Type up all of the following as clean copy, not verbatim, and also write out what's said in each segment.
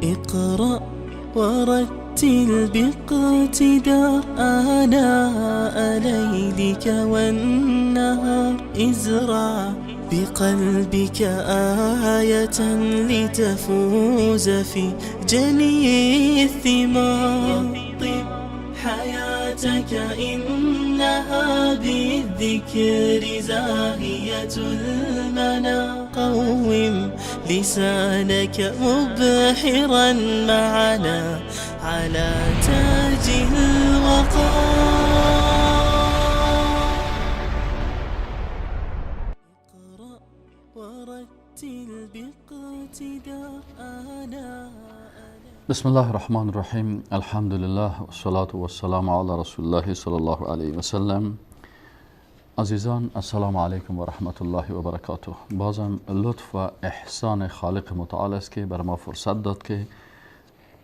اقرأ ورتل باقتدار آناء ليلك والنهار، ازرع بقلبك آية لتفوز في جني الثمار. طب حياتك إنها بالذكر زاهية المنى، قوم لسانك مبحرا معنا على تاج الوقار. اقرأ ورتل باقتدار آناء. بسم الله الرحمن الرحیم. الحمد لله و الصلاة و السلام علی رسول الله صلی الله علیه و سلم. عزیزان، السلام علیکم و رحمت الله و برکاته. بازم لطف و احسان خالق متعال است که بر ما فرصت داد که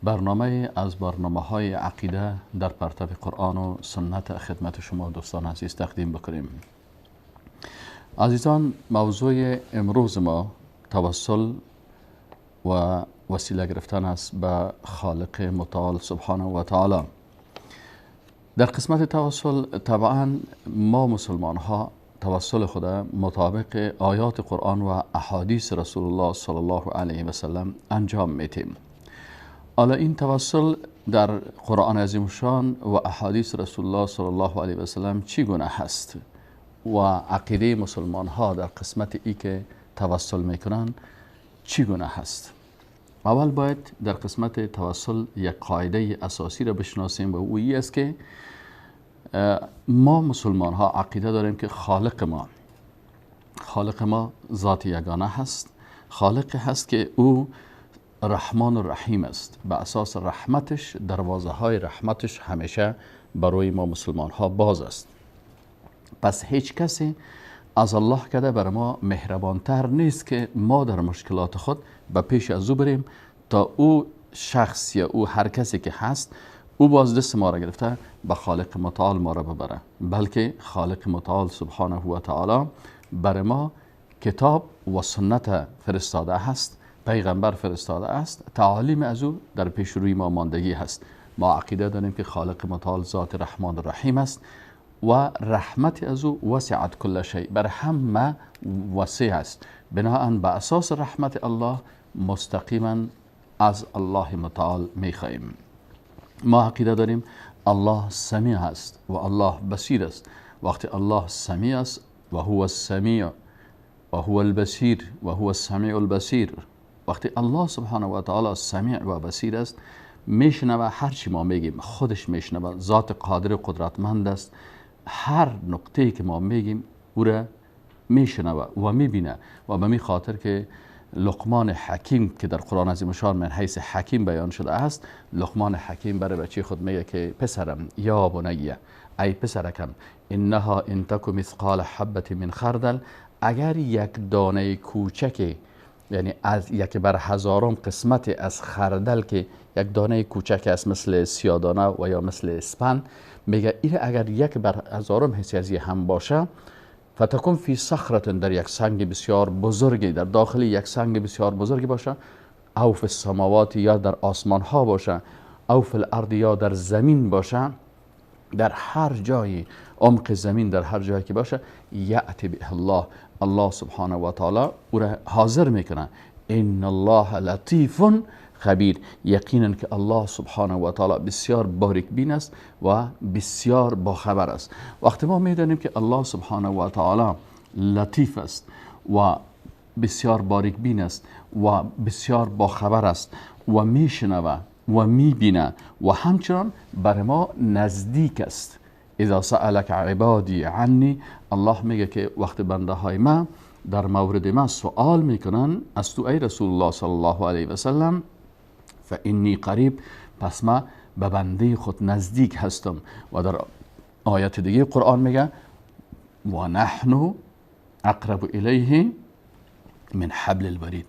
برنامه از برنامه های عقیده در پرتو قرآن و سنت خدمت شما دوستان عزیز تقدیم بکنیم. عزیزان، موضوع امروز ما توسل و وسیله گرفتن است به خالق متعال سبحانه و تعالی. در قسمت توسل طبعا ما مسلمان ها توسل خود مطابق آیات قرآن و احادیث رسول الله صلی الله علیه و سلم انجام میتیم. حالا این توسل در قرآن عظیم شان و احادیث رسول الله صلی الله علیه و سلم چگونه هست و عقیده مسلمان ها در قسمت ای که توسل میکنن چگونه هست؟ اول باید در قسمت توسل یک قاعده اساسی را بشناسیم و او ای است که ما مسلمان ها عقیده داریم که خالق ما ذات یگانه هست، خالق هست که او رحمان و رحیم است. به اساس رحمتش دروازه های رحمتش همیشه برای ما مسلمان ها باز است. پس هیچ کسی از الله کده بر ما مهربانتر نیست که ما در مشکلات خود به پیش از او بریم تا او شخص یا او هر کسی که هست او باز دست ما را گرفته به خالق متعال ما را ببره، بلکه خالق متعال سبحانه و تعالی بر ما کتاب و سنت فرستاده است، پیغمبر فرستاده است، تعالیم از او در پیش روی ما ماندگی هست. ما عقیده داریم که خالق متعال ذات رحمان رحیم است و رحمت از او وسعت کل شیء، بر همه وسیع است. بناهن به اساس رحمت الله مستقیما از الله متعال میخواهیم. ما عقیده داریم الله سمیع است و الله بصیر است. وقتی الله سمیع است و هو السمیع و هو البصیر و هو السمیع البصیر، وقتی الله سبحانه و تعالی سمیع و بصیر است، میشنوه هر چی ما میگیم، خودش میشنوه، ذات قادر قدرتمند است، هر نقطه‌ای که ما میگیم او را میشنوه و میبینه. و به می خاطر که لقمان حکیم که در قرآن عظیم شان من حیث حکیم بیان شده است، لقمان حکیم برای بچه خود میگه که پسرم، یا بنیه، ای پسرکم، انها ان تک مثقال حبة من خردل، اگر یک دانه کوچک، یعنی از یک بر هزارم قسمت از خردل که یک دانه کوچک است مثل سیادانه و یا مثل اسپن، میگه این اگر یک بر هزارم حصه از هم باشه، فتکن فی صخرة، در یک سنگ بسیار بزرگی، در داخل یک سنگ بسیار بزرگی باشه، او فی السماوات، یا در آسمان ها باشه، او فی الارض، یا در زمین باشه، در هر جایی عمق زمین، در هر جایی که باشه، یأتی به الله، الله سبحانه و تعالی او را حاضر میکنه. ان الله لطیف خبیر، یقینا که الله سبحانه و تعالی بسیار باریک بین است و بسیار باخبر است. وقتی ما میدانیم که الله سبحانه و تعالی لطیف است و بسیار باریک بین است و بسیار باخبر است و میشنوه و میبینه و همچنان بر ما نزدیک است. اذا سألک عبادی عنی، الله میگه که وقت بنده های من در مورد من سوال میکنن از تو ای رسول الله صلی الله علیه و سلم، فانی قریب، پس من به بنده خود نزدیک هستم. و در آیت دیگه قرآن میگه و نحن اقرب الیه من حبل الورید،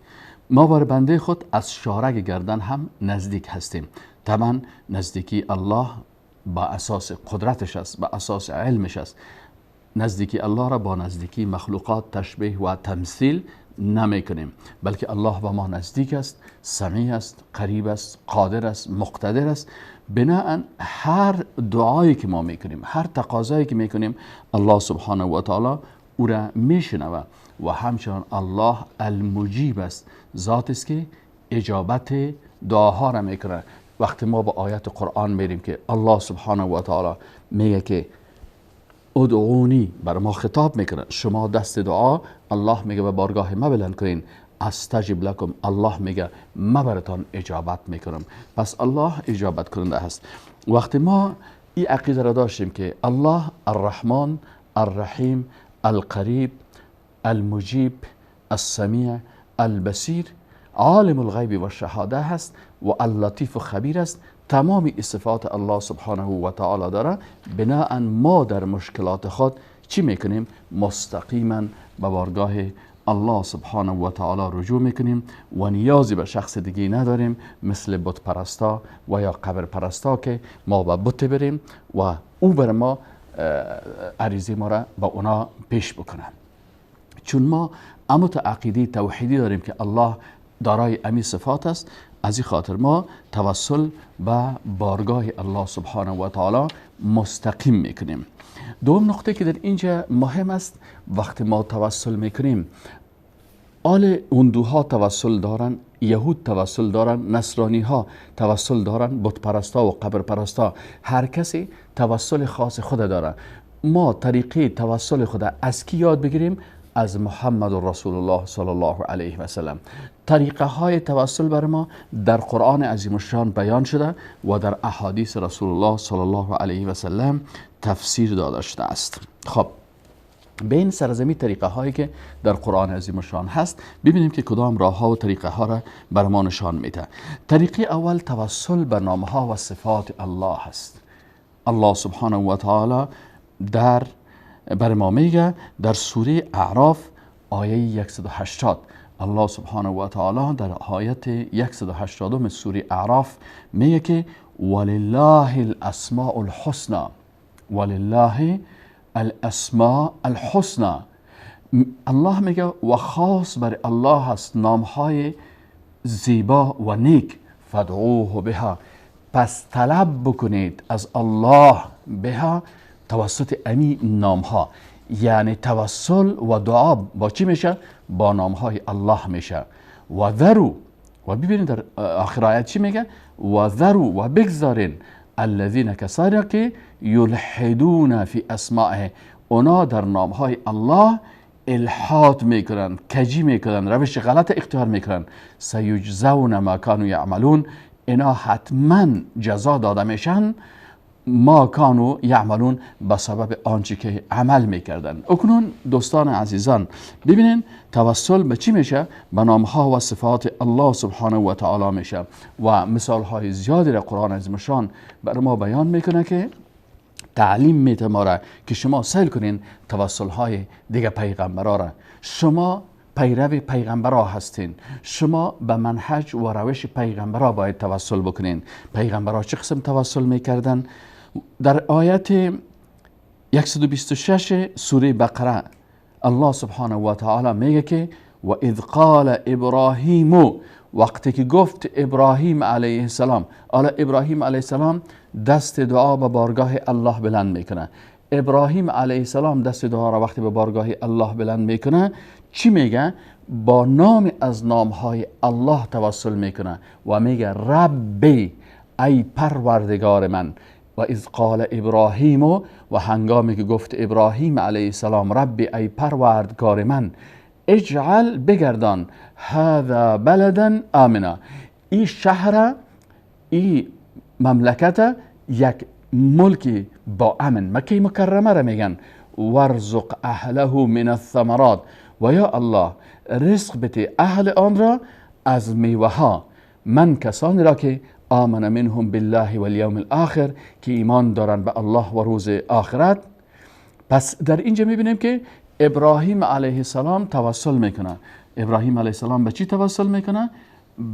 ما بر بنده خود از شارگ گردن هم نزدیک هستیم. طبعا نزدیکی الله با اساس قدرتش است، با اساس علمش است. نزدیکی الله را با نزدیکی مخلوقات تشبیه و تمثیل نمیکنیم، بلکه الله به ما نزدیک است، سمیع است، قریب است، قادر است، مقتدر است. بناءً هر دعایی که ما میکنیم، هر تقاضایی که میکنیم، الله سبحانه و تعالی او را میشنوه و همچنان الله المجیب است، ذات است که اجابت دعاها را میکنه. وقتی ما با آیت قرآن میریم که الله سبحانه و تعالی میگه که ادعونی، بر ما خطاب میکنه، شما دست دعا، الله میگه به بارگاه ما بلند کنین، استجب لکم، الله میگه ما براتان اجابت میکنم. پس الله اجابت کننده هست. وقتی ما این عقیده را داشتیم که الله الرحمن الرحیم القریب المجیب السمیع البصیر عالم الغیب و شهاده هست و اللطیف و خبیر است، تمام صفات الله سبحانه و تعالی داره، بناءً ما در مشکلات خود چی میکنیم؟ مستقیما به بارگاه الله سبحانه و تعالی رجوع میکنیم و نیازی به شخص دیگه نداریم، مثل بت پرستا و یا قبر پرستا که ما به بت بریم و او بر ما عریضه ما را با اونا پیش بکنه. چون ما اما تا عقیده توحیدی داریم که الله دارای امی صفات است، از این خاطر ما توسل به بارگاه الله سبحانه و تعالی مستقیم میکنیم. دوم نقطه که در اینجا مهم است، وقتی ما توسل میکنیم، آل هندوها توسل دارن، یهود توسل دارن، نصرانی ها توسل دارن، بت پرستا و قبر پرستا، هر کسی توسل خاص خود داره. ما طریقه توسل خود از کی یاد بگیریم؟ از محمد رسول الله صلی الله علیه و سلم. طریقه های توسل بر ما در قرآن عظیم الشان بیان شده و در احادیث رسول الله صلی الله علیه و سلم تفسیر داده شده است. خب به این سرزمین طریقه هایی که در قرآن عظیم الشان هست ببینیم که کدام راه ها و طریقه ها را بر ما نشان میده. طریقه اول توسل به نام ها و صفات الله است. الله سبحانه و تعالی در بر ما میگه در سوره اعراف آیه 180، الله سبحانه و تعالی در آیت 180 سوره اعراف میگه که ولله الاسماء الحسنى، ولله الاسماء الحسنى. الله میگه و خاص بر الله هست نامهای زیبا و نیک، فادعوه بها، پس طلب بکنید از الله بها، توسط امی نامها. یعنی توسل و دعا با چی میشه؟ با نامهای الله میشه. و ذرو، و ببینید در آخر آیت چی میگه؟ و ذرو، و بگذارین الذین کسانی که یلحدون فی اسمائه، اونا در نامهای الله الحاد میکنن، کجی میکنن، روش غلط اختیار میکنن. سیجزون ما کانوا یعملون، اینا حتما جزا داده میشن، ما کانو یعملون، به سبب آنچه که عمل میکردن. اکنون دوستان عزیزان ببینین توسل به چی میشه؟ به نامها و صفات الله سبحانه و تعالی میشه و مثال های زیادی را قرآن عظیم الشان بر ما بیان میکنه که تعلیم میده ما را که شما سیل کنین توسل های دیگه پیغمبرا را. شما پیرو پیغمبرا هستین، شما به منهج و روش پیغمبرا باید توسل بکنین. پیغمبرا چه قسم توسل میکردن؟ در آیت 126 سوره بقره الله سبحانه و تعالی میگه که و اذ قال ابراهیم، وقتی که گفت ابراهیم علیه السلام. حالا ابراهیم علیه السلام دست دعا به بارگاه الله بلند میکنه. ابراهیم علیه السلام دست دعا را وقتی به بارگاه الله بلند میکنه چی میگه؟ با نام از نامهای الله توسل میکنه و میگه ربی، ای پروردگار من. و اذ قال ابراهیم، و هنگامی که گفت ابراهیم علیه السلام ربی، ای پروردگار من، اجعل، بگردان، هذا بلدا آمنا، ای شهر، ای مملکت یک ملکی با امن، مکه مکرمه را میگن، وارزق اهله من الثمرات، و یا الله رزق بده اهل آن را از میوه ها، من کسانی را که آمن منهم بالله والیوم الاخر، که ایمان دارن به الله و روز آخرت. پس در اینجا میبینیم که ابراهیم علیه السلام توسل میکنه. ابراهیم علیه السلام به چی توسل میکنه؟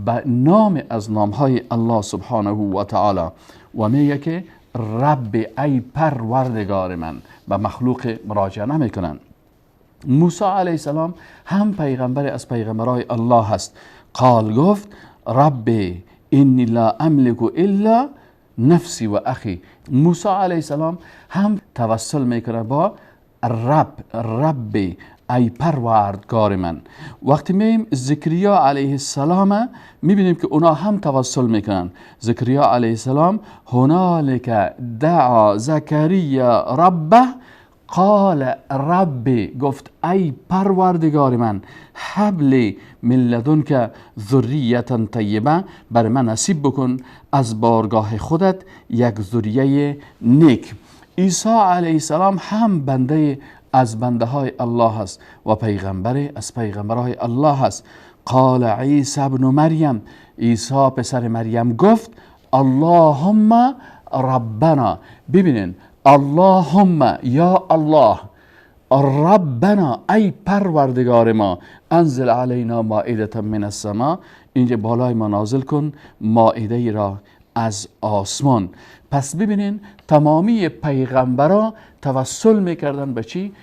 به نام از نامهای الله سبحانه و تعالی و میگه که رب، ای پروردگار من. به مخلوق مراجعه نمیکنن. موسی علیه السلام هم پیغمبر از پیغمبرای الله هست. قال گفت رب انی لا املک الا نفسی و اخی. موسی علیه السلام هم توسل میکنه با رب، رب ای پروردگار من. وقتی میایم زکریا علیه السلام میبینیم که اونا هم توسل میکنن. زکریا علیه السلام هنالک دعا زکریا ربه قال ربی، گفت ای پروردگار من، هب لی من لدنک ذریة طیبه، بر من نصیب بکن از بارگاه خودت یک ذریه نیک. عیسی علیه السلام هم بنده از بنده های الله است و پیغمبر از پیغمبرهای الله است. قال عیسی ابن مریم، عیسی پسر مریم گفت اللهم ربنا. ببینین اللهم یا الله، ربنا ای پروردگار ما، انزل علینا مائده من السما، اینجا بالای ما نازل کن مائده را از آسمان. پس ببینین تمامی پیغمبرا توسل میکردن به چی؟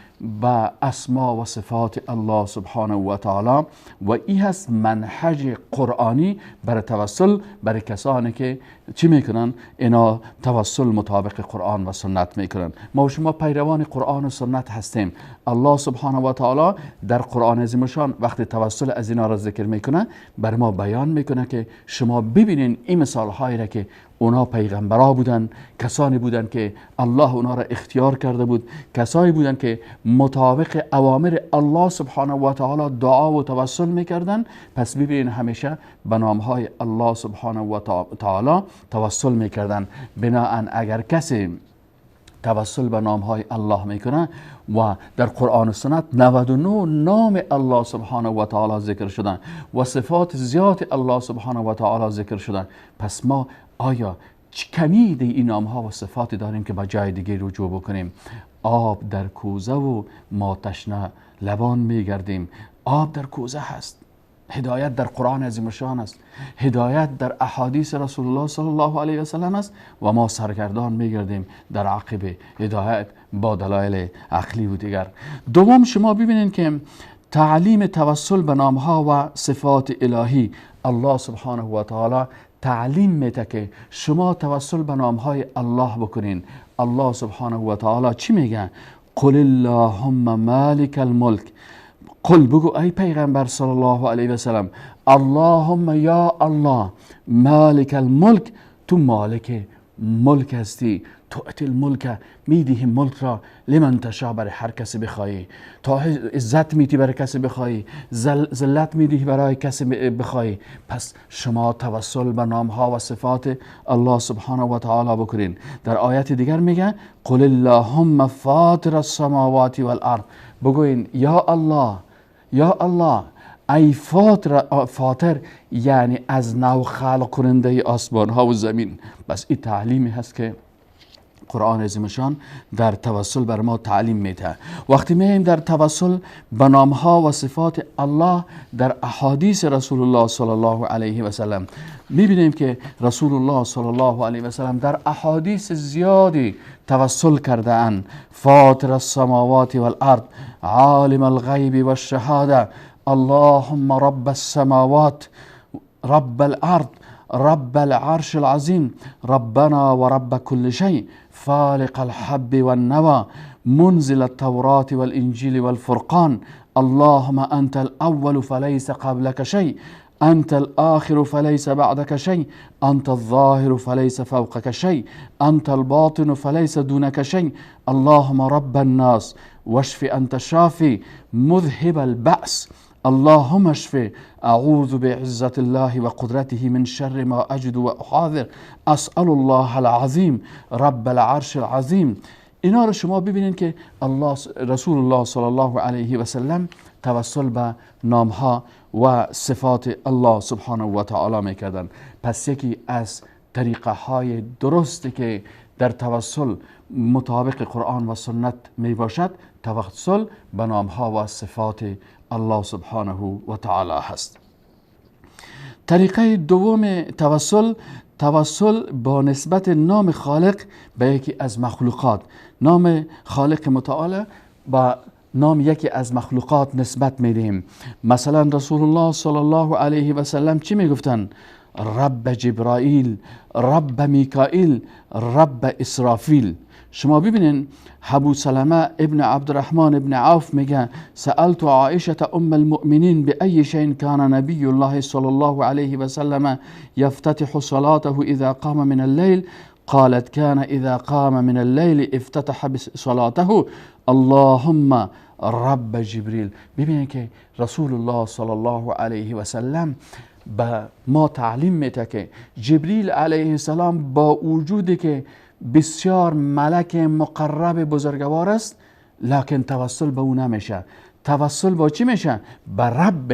به اسما و صفات الله سبحانه و تعالی. و این هست منهج قرآنی برای توسل، برای کسانی که چی میکنن؟ اینا توسل مطابق قرآن و سنت میکنن. ما و شما پیروان قرآن و سنت هستیم. الله سبحانه و تعالی در قرآن عظیم شان وقتی توسل از اینا را ذکر میکنه بر ما بیان میکنه که شما ببینین این مثال هایی را که اونا پیغمبرا بودن، کسانی بودن که الله اونا را اختیار کرده بود، کسانی بودن که مطابق اوامر الله سبحانه و تعالی دعا و توسل میکردن. پس ببینین همیشه به نامهای الله سبحانه و تعالی توسل میکردن. بناهن اگر کسی توسل به نامهای الله میکنه و در قرآن و سنت 99 نام الله سبحانه و تعالی ذکر شدن و صفات زیاد الله سبحانه و تعالی ذکر شدن، پس ما آیا کمی دی این نام ها و صفات داریم که با جای دیگه رجوع بکنیم؟ آب در کوزه و ما تشنه لبان میگردیم. آب در کوزه هست، هدایت در قرآن عظیم شان است، هدایت در احادیث رسول الله صلی الله علیه و سلم است و ما سرگردان میگردیم در عقب هدایت با دلایل عقلی و دیگر. دوم، شما ببینید که تعلیم توسل به نام ها و صفات الهی، الله سبحانه و تعالی تعلیم میده که شما توسل به نام های الله بکنین. الله سبحانه و تعالی چی میگه؟ قل اللهم مالک الملک. قل بگو ای پیغمبر صلی الله علیه و سلم، اللهم یا الله مالک الملک، تو مالک ملک هستی، تؤتی الملک، میدهی ملک را لمن تشاء، برای هر کسی بخوایی، تا عزت میدی برای کسی بخوایی، ذلت میدهی برای کسی بخوایی. پس شما توسل به نام ها و صفات الله سبحانه و تعالی بکنین. در آیت دیگر میگه قل اللهم فاطر السماوات والارض، بگوین یا الله، یا الله ای فاطر، فاطر یعنی از نو خلق کننده آسمان ها و زمین. بس این تعلیمی هست که قرآن عظیم در توسل بر ما تعلیم میده. وقتی میایم در توسل به نام ها و صفات الله در احادیث رسول الله صلی الله علیه و سلم میبینیم که رسول الله صلی الله علیه و سلم در احادیث زیادی توسل کرده اند. فاطر السماوات والارض، عالم الغیب والشهاده، اللهم رب السماوات رب الارض رب العرش العظیم ربنا ورب كل شيء فالق الحب والنوى منزل التوراة والإنجيل والفرقان اللهم أنت الأول فليس قبلك شيء أنت الآخر فليس بعدك شيء أنت الظاهر فليس فوقك شيء أنت الباطن فليس دونك شيء اللهم رب الناس واشف أنت الشافي مذهب البأس اللهم اشف اعوذ بعزة الله وقدرته من شر ما اجد واحاذر اسأل الله العظیم رب العرش العظیم. اینا رو شما ببینید که الله رسول الله صلی الله علیه و سلم توسل به نامها و صفات الله سبحانه و تعالی میکردن. پس یکی از طریقه های درستی که در توسل مطابق قرآن و سنت می باشد توسل به نامها و صفات الله سبحانه و تعالی هست. طریقه دوم توسل، توسل با نسبت نام خالق به یکی از مخلوقات. نام خالق متعال با نام یکی از مخلوقات نسبت میدیم. مثلا رسول الله صلی الله علیه و سلم چی میگفتن؟ رب جبرائیل، رب میکائیل، رب اسرافیل. شما ببینین ابو سلمه ابن عبدالرحمن ابن عوف میگه سألت عائشة ام المؤمنین بأي شيء كان نبي الله صلى الله عليه وسلم يفتتح صلاته اذا قام من الليل؟ قالت كان اذا قام من الليل افتتح صلاته اللهم رب جبريل. ببینین که رسول الله صلی الله علیه و سلم به ما تعلیم میده که جبریل علیه السلام با وجودی که بسیار ملک مقرب بزرگوار است، لکن توسل به او نمیشه. توسل با چی میشه؟ به رب،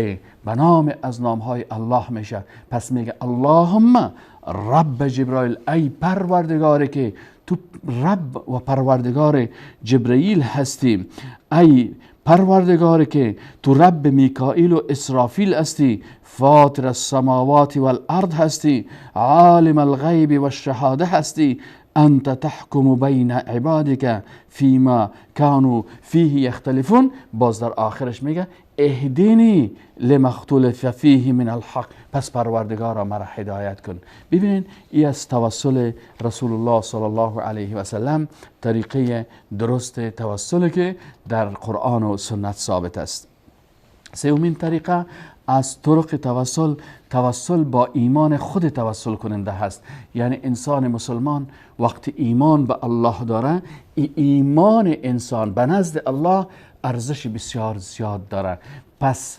به نام از نامهای الله میشه. پس میگه اللهم رب جبرائیل، ای پروردگاری که تو رب و پروردگار جبرائیل هستی، ای پروردگاری که تو رب میکائیل و اسرافیل هستی، فاطر السماوات والارض هستی، عالم الغیب و الشهاده هستی، انت تحکم بین عبادك فيما كانوا فيه یختلفون. باز در آخرش میگه اهدینی لما اختلف فیه من الحق، پس پروردگارا مرا هدایت کن. ببینین ای از توسل رسول الله صلی الله علیه و سلم، طریقه درست توسل که در قرآن و سنت ثابت است. سومین طریقه از طرق توسل، توسل با ایمان خود توسل کننده هست. یعنی انسان مسلمان وقتی ایمان به الله داره، ایمان انسان به نزد الله ارزش بسیار زیاد داره. پس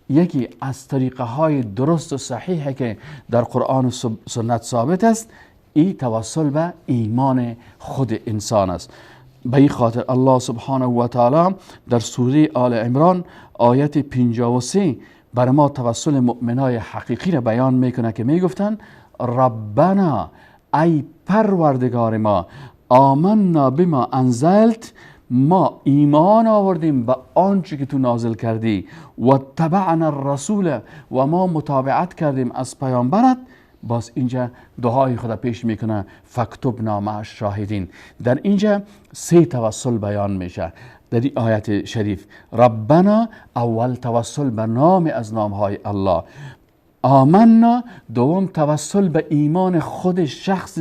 یکی از طریقه های درست و صحیح که در قرآن و سنت ثابت است، ای توسل به ایمان خود انسان است. به این خاطر الله سبحانه و تعالی در سوره آل عمران آیت 53 بر ما توسل مؤمنای حقیقی را بیان میکنه که میگفتن ربنا، ای پروردگار ما، آمنا بما انزلت، ما ایمان آوردیم به آنچه که تو نازل کردی، و تبعنا الرسول، و ما متابعت کردیم از پیامبرت. باز اینجا دعای خدا پیش میکنه فاکتبنا مع الشاهدین. در اینجا سه توسل بیان میشه در این آیت شریف. ربنا، اول توسل به نام از نامهای الله، آمنا، دوم توسل به ایمان خود شخص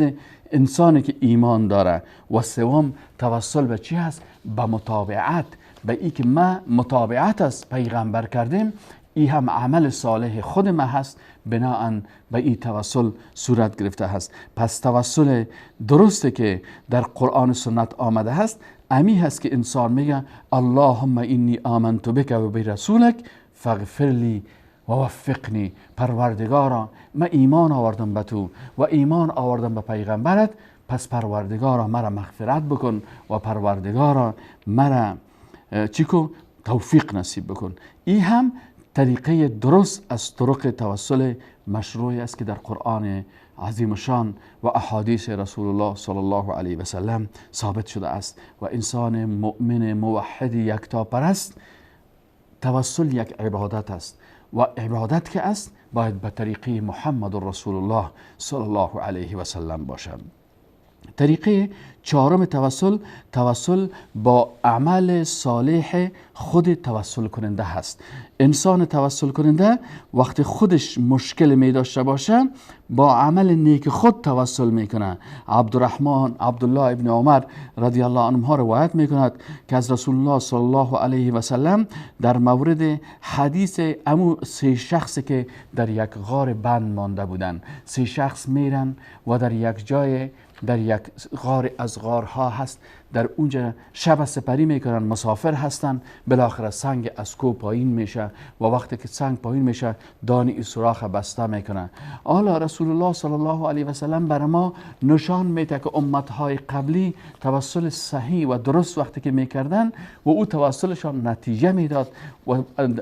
انسانی که ایمان داره، و سوم توسل به چی هست؟ به متابعت، به ای که ما متابعت از پیغمبر کردیم، ای هم عمل صالح خود ما هست، بناهن به ای توسل صورت گرفته هست. پس توسل درسته که در قرآن و سنت آمده هست امی هست که انسان میگه اللهم انی آمنت بک و برسولک فاغفر لی و وفقنی، پروردگارا من ایمان آوردم به تو و ایمان آوردم به پیغمبرت، پس پروردگارا مرا مغفرت بکن و پروردگارا مرا چیکو توفیق نصیب بکن. این هم طریقه درست از طرق توسل مشروعی است که در قرآن عظیم شان و احادیث رسول الله صلی الله علیه و سلم ثابت شده است. و انسان مؤمن موحد یکتاپرست توسل یک عبادت است و عبادت که است باید به طریقه محمد رسول الله صلی الله علیه و سلم باشد. طریقه چهارم توسل، توسل با عمل صالح خود توسل کننده هست. انسان توسل کننده وقتی خودش مشکل می داشته باشه با عمل نیک خود توسل میکنه. عبدالرحمن عبدالله ابن عمر رضی الله عنهما روایت میکند که از رسول الله صلی الله علیه و سلم در مورد حدیث امو سه شخص که در یک غار بند مانده بودند، سه شخص میرن و در یک جای در یک غار از غارها هست، در اونجا شب سپری میکنن، مسافر هستن، بالاخره سنگ از کو پایین میشه و وقتی که سنگ پایین میشه دانی ای سوراخ بسته میکنه. حالا رسول الله صلی الله علیه و سلم بر ما نشان میده که امتهای قبلی توسل صحیح و درست وقتی که میکردن و او توسلشان نتیجه میداد و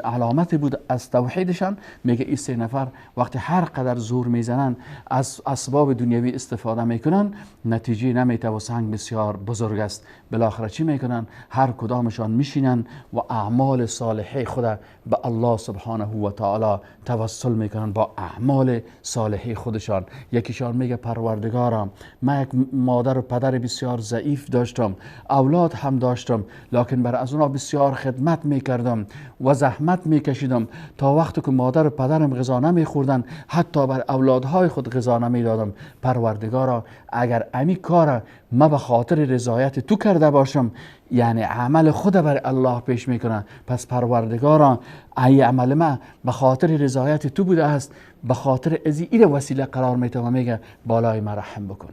علامت بود از توحیدشان. میگه این سه نفر وقتی هر قدر زور میزنن، از اسباب دنیوی استفاده میکنن، نتیجه نمیده و سنگ بسیار بزرگ است. است. بالاخره چی میکنن؟ هر کدامشان میشینن و اعمال صالحه خود به الله سبحانه و تعالی توسل میکنن با اعمال صالحه خودشان. یکیشان میگه پروردگارم، من یک مادر و پدر بسیار ضعیف داشتم، اولاد هم داشتم، لکن بر از اونا بسیار خدمت میکردم و زحمت میکشیدم تا وقتی که مادر و پدرم غذا نمیخوردن، حتی بر اولادهای خود غذا نمیدادم. پروردگارا، اگر امی کار ما به خاطر رضایت تو کرده باشم، یعنی عمل خود بر الله پیش میکنه، پس پروردگارا ای عمل ما به خاطر رضایت تو بوده است، به خاطر از این وسیله قرار میده و میگه بالای ما رحم بکن.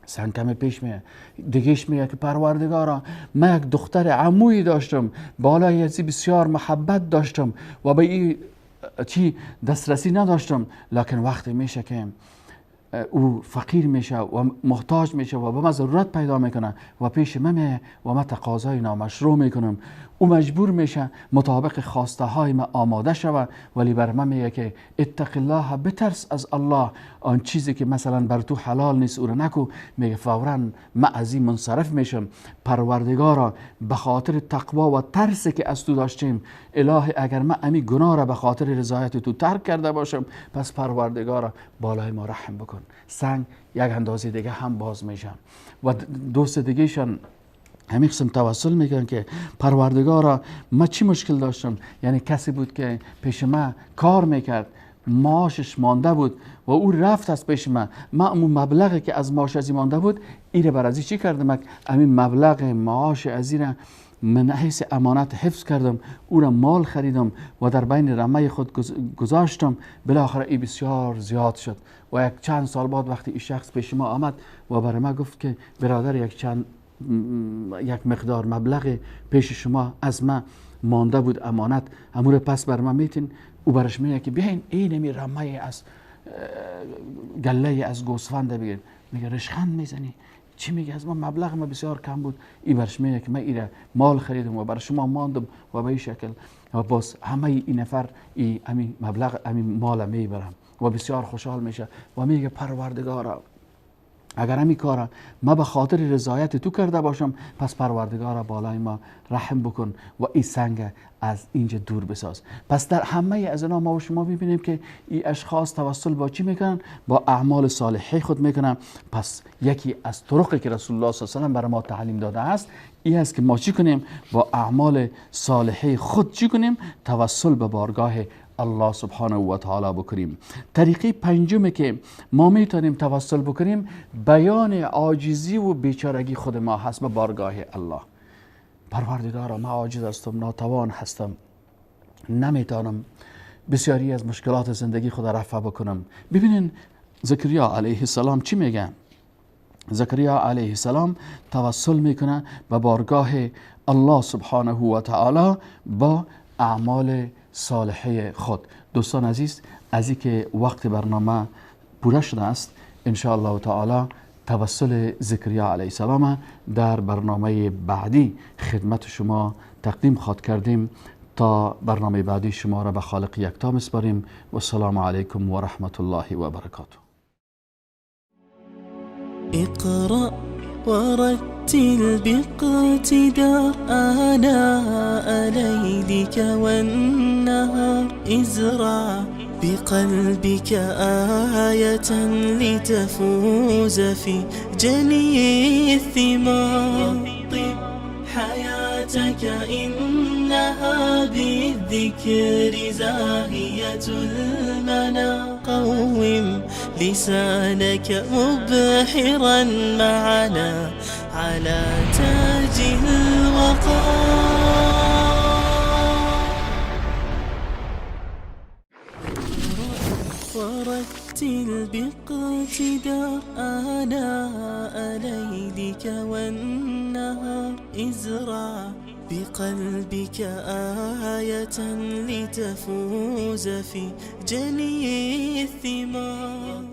سن کم پیش میه. دیگهش میگه که پروردگارا، من یک دختر عمویی داشتم، بالای ازی بسیار محبت داشتم و به این چی دسترسی نداشتم، لکن وقتی میشه که او فقیر میشه و محتاج میشه و به من ضرورت پیدا میکنه و پیش من میه و من تقاضای نامشروع میکنم، او مجبور میشه مطابق خواسته های من آماده شوه، ولی بر من میگه که اتق الله، بترس از الله، آن چیزی که مثلا بر تو حلال نیست او رو نکو. میگه فورا من از این منصرف میشم. پروردگارا، به خاطر تقوا و ترس که از تو داشتیم، الهی اگر من امی گناه را به خاطر رضایت تو ترک کرده باشم، پس پروردگارا بالای ما رحم بکن. سنگ یک اندازه دیگه هم باز میشم. و دوست دیگهشان همین قسم توسل میکنن که پروردگارا، ما چی مشکل داشتم؟ یعنی کسی بود که پیش ما کار میکرد، معاشش مانده بود و او رفت از پیش ما، ما اون مبلغی که از معاش ازی مانده بود ایره بر ازی چی کردم؟ همین مبلغ معاش ازی را من حیث امانت حفظ کردم، او را مال خریدم و در بین رمه خود گذاشتم. بالاخره ای بسیار زیاد شد و یک چند سال بعد وقتی این شخص پیش ما آمد و برای ما گفت که برادر، یک مقدار مبلغ پیش شما از ما مانده بود امانت، امور پس بر ما میتین. او برش میگه که بیاین این رمه از گله از گوسفند بگیر. میگه رشخند میزنی، چی میگه؟ از ما مبلغ ما بسیار کم بود. ای برش میگه که من ایره مال خریدم و بر شما ماندم و به این شکل و باز همه این نفر ای همین مبلغ همین مال میبرم و بسیار خوشحال میشه و میگه پروردگارا، اگر همین کارا ما به خاطر رضایت تو کرده باشم، پس پروردگارا بالای ما رحم بکن و این سنگ از اینجا دور بساز. پس در همه از اینا ما و شما ببینیم که این اشخاص توسل با چی میکنن؟ با اعمال صالحه خود میکنن. پس یکی از طرقی که رسول الله صلی الله علیه و برای ما تعلیم داده است این است که ما چی کنیم؟ با اعمال صالحه خود چی کنیم؟ توسل به بارگاه الله سبحانه و تعالی بکنیم. طریقه پنجمی که ما میتونیم توسل بکنیم بیان عاجزی و بیچارگی خود ما هست به بارگاه الله. پروردگارا، ما عاجز هستم، ناتوان هستم، نمیتونم بسیاری از مشکلات زندگی خود رفع بکنم. ببینین زکریا علیه السلام چی میگه؟ زکریا علیه السلام توسل میکنه به بارگاه الله سبحانه و تعالی با اعمال صالحه خود. دوستان عزیز، از اینکه وقت برنامه پوره شده است، ان شاء الله تعالی توسل زکریا علیه السلام در برنامه بعدی خدمت شما تقدیم خواد کردیم. تا برنامه بعدی شما را به خالق یکتا میسپاریم و السلام علیکم و رحمت الله و برکاته. اقرأ ورتل باقتدار آناء ليلك والنهار، ازرع بقلبك آية لتفوز في جني الثمار. طب حياتك إنها بالذكر زاهية المنى، قوم لسانك مبحرا معنا على تاج الوقار. ورتل باقتدار آناء ليلك والنهار، ازرع بقلبك آية لتفوز في جني الثمار.